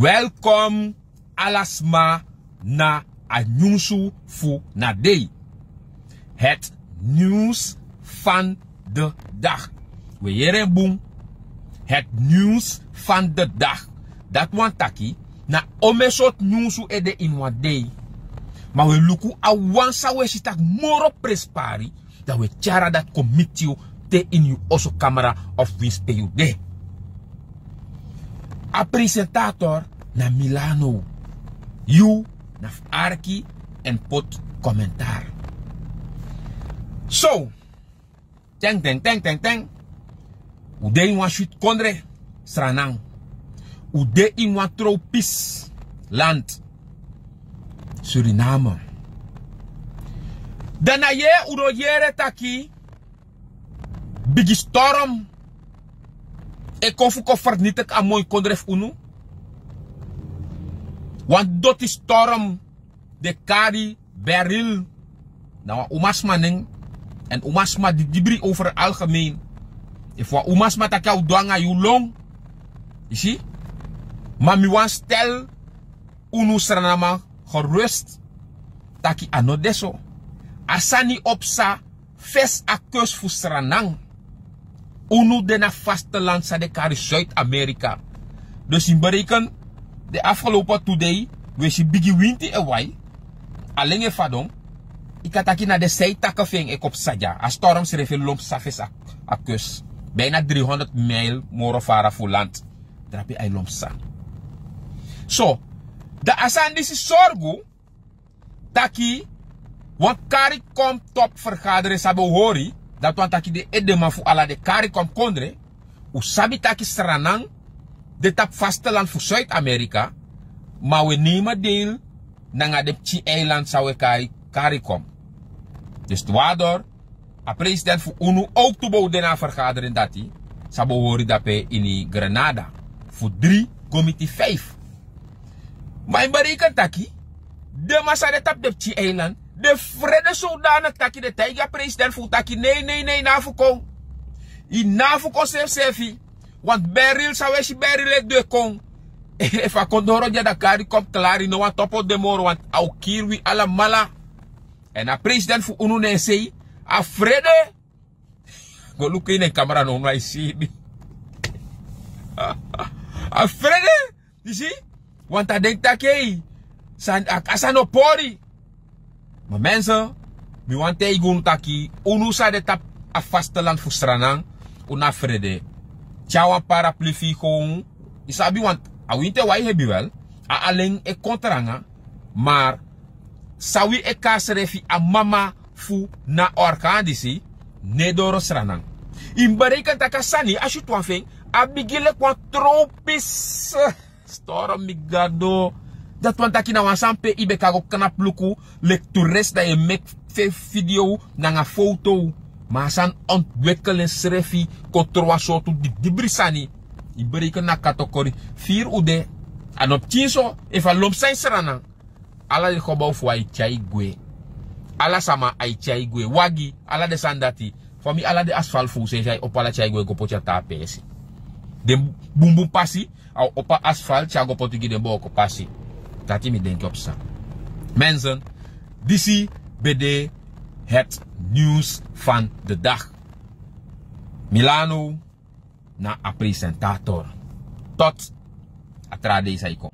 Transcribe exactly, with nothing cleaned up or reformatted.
Welkom ala sma na a nyunsu fu na dei. Het nieuws van de dag. We yere bun. Het nieuws van de dag. Dat wan taki na ome sort nyunsu ede in wan dei. Ma we luku a wan san we si tak moro prespari. Dan we tyara dat komiti yu te in yu oso kamera of winsi pe yu de. A presentator na Milano. Yu na fu arki en pot commentaar. So, teng teng teng teng teng. U de in wan swit kondre, Sranan. U de in wan tropisch land, Suriname. Dan na ye u no yere taki bigi storm e kon fu kon fernitik a moi kondre fu unu. Wan doti storm de kari Beryl. Na wan umasma nen. En umasma di dibri over algemeen. Efu wan umasma taki a o du anga yu lon, yu si. Ma mi wan stel unu Srananman gerust taki a no de so. A sani o psa fesi a kus fu Sranan. Unu de na vasteland san den kari Zuid-Amerika. Dus yu mus bereken, den afgelopen tu dei, wi e si bigi winti e wai. Alen e fadon. Yu kan taki na den sei taki fu en e kon psa dya. A storm srefi e lon psa fesi a, a kus. Bijna driehonderd mijl moro fara fu land. Drape ai lon psa. So, dan a sani disi sorgu taki wan karikom top vergadering san ben o hori, dati wan taki den edeman fu ala den karikom kondre. Un sabi taki Sranan de tapu vasteland fu Zuid-Amerika, ma un e neem deel nanga den pikin eiland san un e kai karikom. Dus waardoor a president fu unu ook tu ben o de na a vergadering dati san ben o hori dape ini Grenada, fu dri go miti feifi. Ma yu mus bereken taki den man san de tapu den pikin eiland, den frede zodanig taki den taigi a president fu un taki nei nei nei, na fu kon. Yu na fu kon srefi srefi. Want Beryl san un e si Beryl e du e kon. Efu a kon doro dya dan karikom klari no wan topo de moro, want a o kiri wi alamala. En a president fu unu na en sei, a frede. Go luku ini en kamera no, no ai si mi. A frede. Yu si? Want a denki taki ei, san, a, a sani no pori. Ma mensen, mi wani taigi unu taki unu san de tapu a vasteland fu Sranan, un no abi frede. Tyari wan paraplu fu yu kon. Yu sabi, want a winti e wai hebi wel. A alen e kon tranga. Maar san wi e kari srefi a mama fu na orkan disi, no e doro Sranan. Yu mus bereken taki a sani, a switi wan fu en, a bigin leki wan tropis storm, mi Gado. Dati wani taki na wan sani pe yu ben kan go knapu luku leki toerist, dan yu e meki fu en video nanga foto. Ma a sani ontwikkel ensrefi kon tron wan sortu didibri sani. Yu mus bereken na kategori firi un de. A no pikin so, efu a lon psa ini Sranan, ala den gebow fu un ai tyai gwe. Ala sama ai tyai gwe. Wagi, ala den sani dati. Fa mi, ala den asfalt fu un srefi ai opo ala tyai gwe go poti a taa peesi. Den bunbun pasi, a o opo a asfalt tyari go poti gi den booko pasi. Dati mi denki o psa. Mensen, disi ben de het nieuws van de dag. Milano na a presentator. Tot a tra dei san e kon.